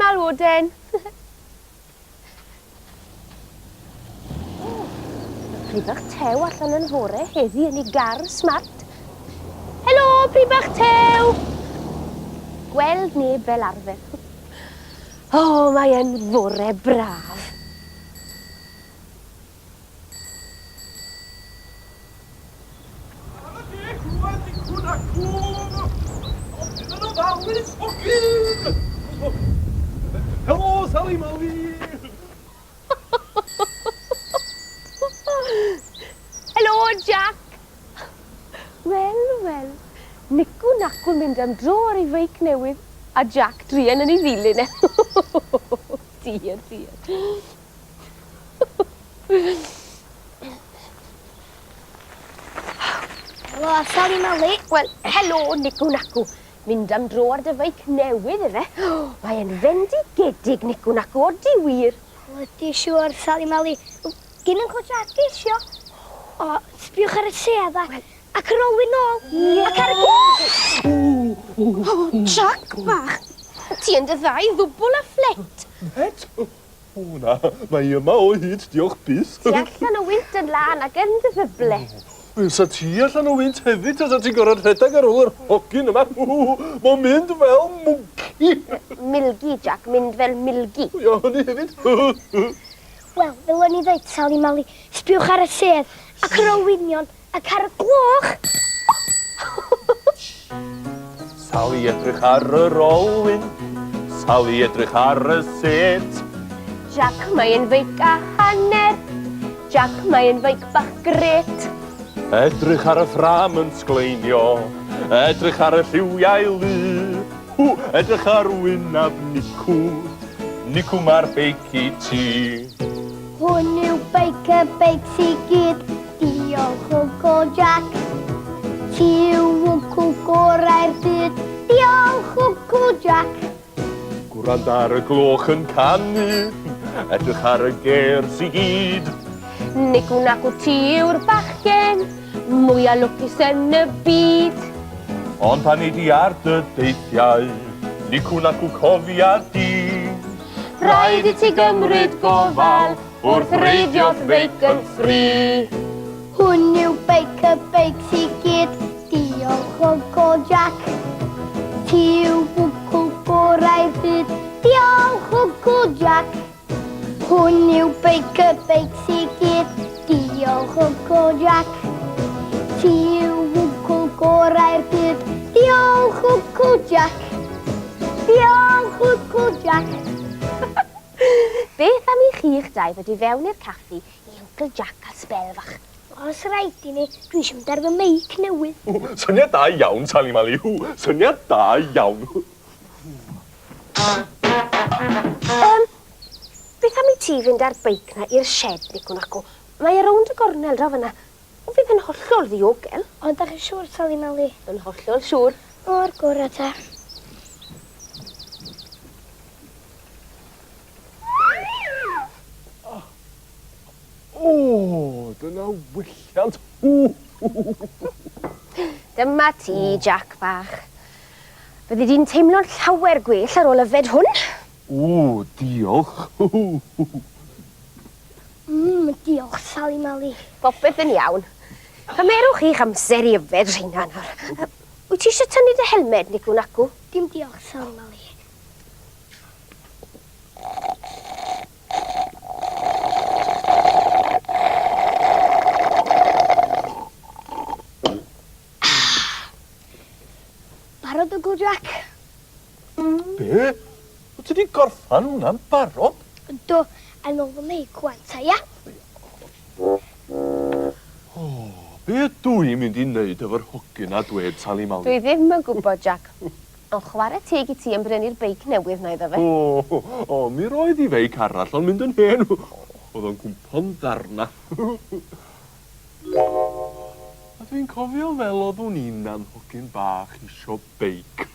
Malwoden. O, y Prifach Tew allan yn fore heddi yn ei gar smart. Helo, Prifach Tew! Gweld neb fel arfer. O, mae e'n fore braf. Ar y dec rwan, dicwn acw! Ond bydd yn ofalus, hogyn! Helo, Sali Mali! Helo, Jack! Wel, wel, Nicw Nacw'n mynd am dro ar ei feic newydd, a Jack druan yn ei ddilyn e. Dear, dear. Helo, Sali Mali. Wel, helo, Nicw Nacw. Mynd am dro ar dy feic newydd, efe? Mae e'n fendigedig, Nicw Nacw, odi wir? Ydy, siŵr, Sali Mali. Gyn yn cwt Jac isio. O, sbiwch ar y sedd a... Ac yr olwyn nôl. Ac ar y... O, Jac bach! Ti yn dy ddau ddwbwl a fflet. Fflet? O na, mae hi yma o hyd, diolch byth. Ti allan o wynt yn lân ac yn dy ddyble. Sa ti allan o wynt hefyd tasa ti'n gorfod rhedeg ar ôl yr hogyn yma. Mae'n mynd fel mwnci. Milgi, Jack, mynd fel milgi. Ia, hynny hefyd. Wel, fel o'n i'n ddeud, Sali Mali, sbiwch ar y sedd, ac yr olwynion, ac ar y gloch! Sali edrych ar yr olwyn, Sali edrych ar y set. Jac, mae e'n feic a hanner. Jac, mae e'n feic bach grêt. Edrych ar y ffrâm yn sgleinio, edrych ar y lliwiau lu. Hw, edrych ar wynaf Nicw, Nicw mae'r beic i ti. Hwn yw beic y beics i gyd. Diolch Wncwl Jac. Ti yw wncwl gorau'r byd. Diolch Wncwl Jac. Gwrando ar y gloch yn canu, edrych ar y gers i gyd. Nicw nacw ti yw'r bachgen mwya lwcus yn y byd. Ond pan ei di ar dy deithiau, nicw nacw cofia di. Rhaid i ti gymryd gofal Wrth reidio'th feic yn ffri. Hwn yw beic y beics i gyd, diolch Wncwl Jac. Ti yw wncwl gorau'r byd, diolch Wncwl Jac. Hwn yw beic y beics i gyd, diolch Wncwl Jac. Ti yw wncwl gorau'r byd, diolch Wncwl Jac. Diolch Wncwl Jac. Beth am i chi'ch dau ddod i fewn i'r caffi i Yncl Jac cael sbel fach? Os raid i ni, dwi eisiau mynd ar fy meic newydd. Syniad da iawn, Sali Mali. Syniad da iawn. Yym, beth am i ti fynd â'r beic 'na i'r shed, Nicw Nacw? Mae e rownd y gornel draw fan'na. Fydd yn hollol ddiogel. Ond dach chi'n siŵr, Sali Mali? Yn hollol siŵr. O'r gorau ta. O, dyna welliant. Dyma ti, Jac bach. Fyddi di'n teimlo'n llawer gwell ar ôl yfed hwn. O, diolch. Mmm, diolch Sali Mali. Popeth yn iawn. Cymerwch chi'ch amser i yfed rheina nawr. Wyt ti eisiau tynnu dy helmed, Nicw Nacw? Dim diolch, Sali Mali. Barod, Uncle Jack? Be? Wyt ti 'di gorffan hwnna'n barod? Yndw, a nôl fy meic ŵan ta, ia? O, be ydw i'n mynd i wneud efo'r hogyn 'na dwed, Sali Mali? Dwi ddim yn gwybod, Jac. Ond chwarae teg i ti am brynu'r beic newydd 'na iddo fe. O, o, mi roedd 'i feic arall o'n mynd yn hen. Oedd o'n cwmpo'n ddarna. A dwi'n cofio fel oeddwn inna'n hogyn bach isio beic.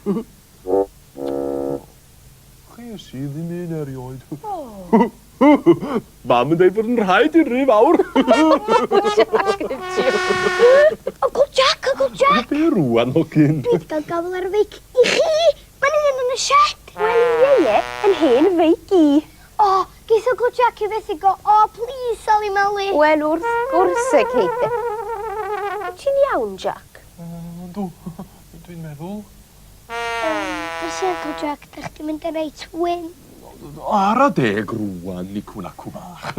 Ches i ddim un erioed. Mam yn deud bod yn rhaid i'n rhy fawr. Jack y jiw. Uncle Jack, Uncle Jack! Be rŵan, hogyn? Dwi 'di cael gafel ar y feic i chi! Mae'n un yn y shed! Wel, ie, ie, yn hen feic i. O, geith Uncle Jack ei fethu go. O, please, Sali Mali. Wel, wrth gwrs y ceith e. Wyt ti'n iawn, Jack? Yndw, dwi'n meddwl. Yym, be sy Uncle Jack, dach chdi'n mynd yn reit wyn. Ara deg rŵan, nicw nacw bach.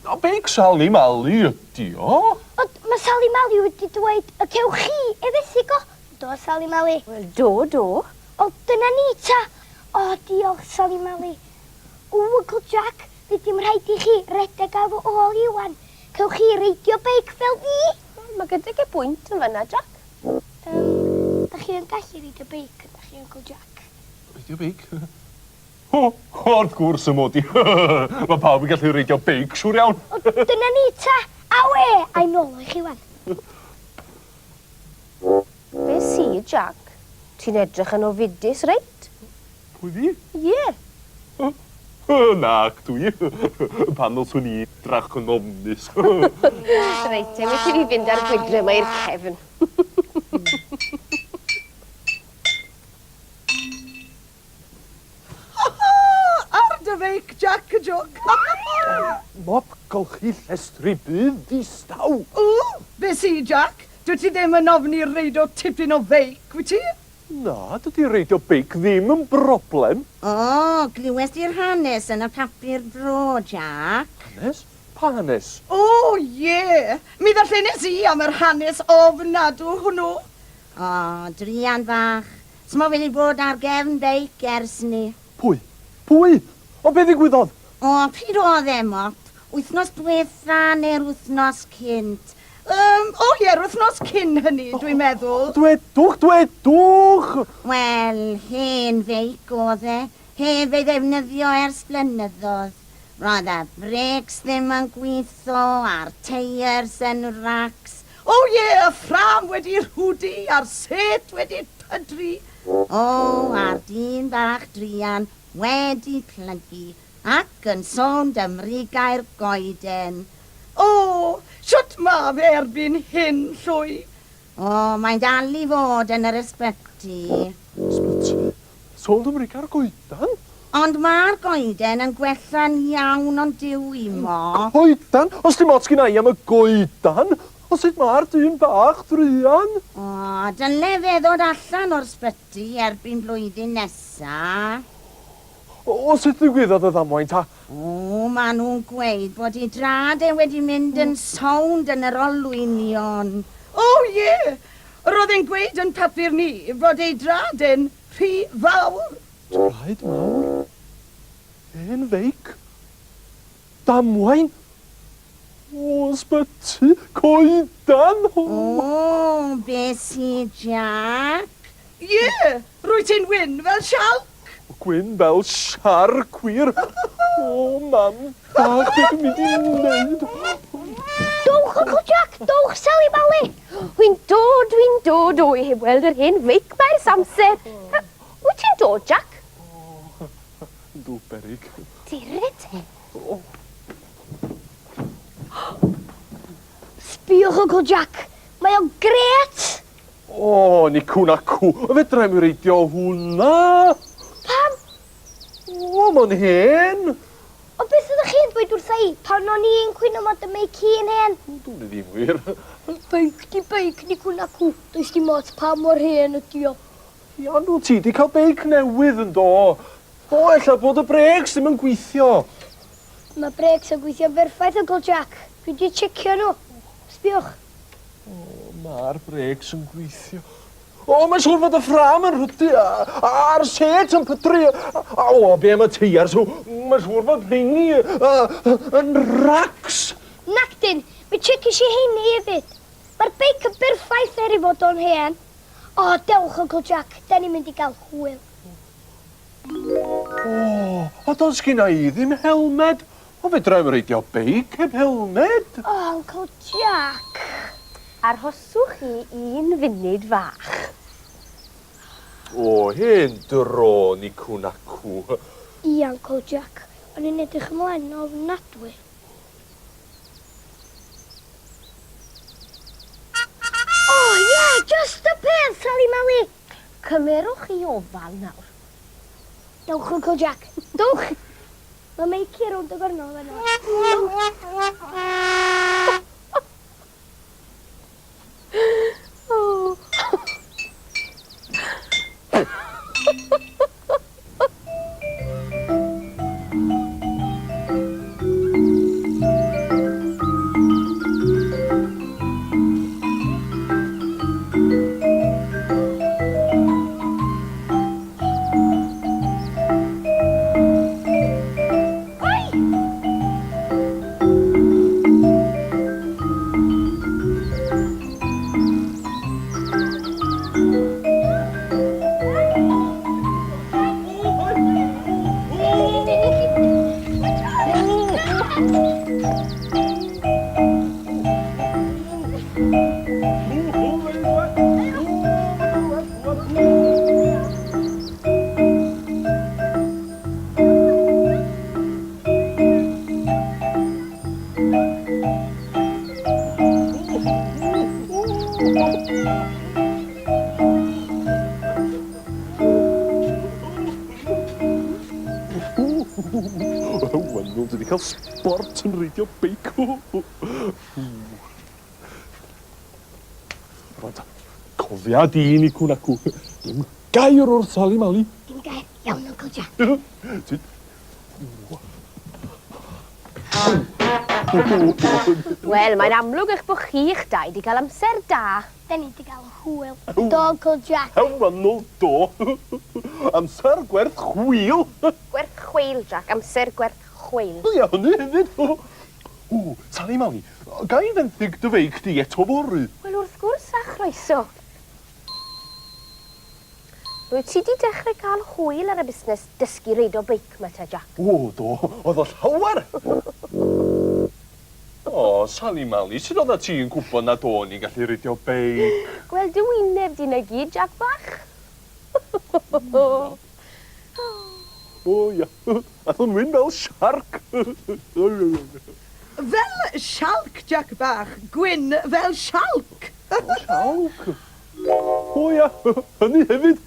O, beic Sali Mali ydi o. Ond mae Sali Mali wedi dweud y cewch chi ei fethu go. Do, Sali Mali? Wel, do, do. O, dyna ni ta. O, diolch, Sali Mali. O, Uncle Jack, fydd dim rhaid i chi redeg ar fy ôl i wan. Cewch chi reidio beic fel fi. Wel, mae gydag e bwynt yn fan'na, Jack. Yym, dach chi yn gallu reidio beic, yn dach chi, Uncle Jack? Reidio beic? O, wrth gwrs y mod i. Mae pawb yn gallu reidio beic, siŵr iawn. O, dyna ni ta! Awe! A'i nôl o i chi wan. Be sy, Jack? Ti'n edrych yn ofidus reit. Pwy fi? Ie. Nac dwi. Pan ddylswn i drach yn ofnus. Reit te, well i fi fynd â'r gwydre 'ma i'r cefn. Ar dy feic, Jac y Jwc! Mop golchi llestri bydd distaw! O, be sy, Jac? Dwyt ti ddim yn ofni reido tipyn o feic, wyt ti? Na, dydy reidio beic ddim yn broblem. O, glywes di'r hanes yn y papur bro, Jac? Hanes? Pa hanes? O, ie! Mi ddarllenes i am yr hanes ofnadw hwnnw. O, druan fach. Smo wedi bod ar gefn beic ers 'ny. Pwy? Pwy? Ond be ddigwyddodd? O, pryd o'dd e, Mop? Wythnos dwetha neu'r wythnos cynt? Yym, o ie, yr wythnos cyn hynny, dwi'n meddwl. Dwedwch, dwedwch! Wel, hen feic o'dd e. Heb ei ddefnyddio ers blynyddodd. Roedd y brêcs ddim yn gwitho a'r teiers yn racs. O ie, y ffrâm wedi rhwdu a'r sêt wedi pydru. O, a'r dyn bach druan wedi plygu ac yn sownd ym mrigau'r goeden. O, shwt ma' fe erbyn hyn, llwy? O, mae'n dal i fod yn yr ysbyty. Ysbyty? Sownd ym mrigau'r goedan? Ond ma'r goeden yn gwella'n iawn ond dyw i mo. Coedan? Os dim ots gynna i am y goedan, ond sut ma'r dyn bach druan? O, dyle fe ddod allan o'r sbyty erbyn blwyddyn nesa. O, sut ddigwyddodd y ddamwain ta? O, ma nhw'n gweud bod ei drad e wedi mynd yn sownd yn yr olwynion. O ie! Roedd e'n gweud yn papur ni fod ei drad e'n rhy fawr. Traed mawr? Hen feic? Damwain? O, ysbyty? Coedan? O, be sy, Jac? Ie, rwyt ti'n wyn fel sialc. Gwyn fel siarc, wir. O, mam bach, beth dwi'n mynd i wneud? Dowch, Uncle Jack, dowch, Sali Mali! Wi'n dod, wi'n dod, o, i heb weld yr hen feic 'ma ers amser. Wyt ti'n dod, Jack? Yndw, beryg. Dere te. Sbïwch, Uncle Jack, mae o'n grêt! O, nicw nacw, fedra i'm reidio hwnna! Pam? O, mae'n hen! Ond beth oeddech chi'n dweud wrtha i pan o'n i'n cwyno mod y meic hi'n hen? Dwn i ddim wir. Beic di beic, nicw nacw. Does dim ots pa mor hen ydi o. Ia, no, ti di cael beic newydd yn do. O, ella bod y brêcs ddim yn gweithio. Mae brêcs yn gweithio'n berffaith, Uncle Jack. Dwi di checio nhw. Sbiwch. O, mae'r brêcs yn gweithio. O, mae'n siŵr fod y ffrâm yn rhwdu a'r sêt yn pydru. A, o, be am y teiars? Mae'n siŵr fod rheini yn racs. Nacdyn, mi checies i heini hefyd. Mae'r beic yn berffaith er ei fod o'n hen. O, dewch, Uncle Jack, da ni'n mynd i gael hwyl. O, a does gynna i ddim helmed. O, fedra i'm reidio beic heb helmed. O, Uncle Jack. Arhoswch chi un funud fach. O, hen dro, nicw nacw. Ia, Uncle Jack, o'n i'n edrych ymlaen yn ofnadwy. O, ie, just y peth, Sali Mali! Cymerwch chi ofal nawr. Dewch, Uncle Jack. Dewch! Mae Meici rownd y gornel fan'na. Dewch! O! Wel, dwi wedi cael sbort yn reidio beic. Rwan ta, cofia di ni cwn acw. Dim gair wrth Sali Mali. Dim gair. Iawn, Uncle Jack. Ti... Wel, mae'n amlwg eich bod chi'ch dau wedi cael amser da. Da ni wedi cael hwyl. Do, Uncle Jack. Ew, annwl do. Amser gwerth chwil. Gwerth chweil, Jack. Amser gwerth chweil. Ia, hynny hefyd. O, Sali Mali, ga i fenthyg dy feic di eto fory? Wel, wrth gwrs, a chroeso. Rwyt ti 'di dechrau cael hwyl ar y busnes dysgu reido beic 'ma te, Jack? O, do, oedd o llawer! O, Sali Mali, sut oeddat ti'n gwybod nad o'n i'n gallu reidio beic? Gweld dy wyneb di 'na gyd, Jack bach. O, ia. Ath o'n wyn fel siarc. Fel sialc, Jack bach. Gwyn fel sialc. Sialc? O ia, hynny hefyd.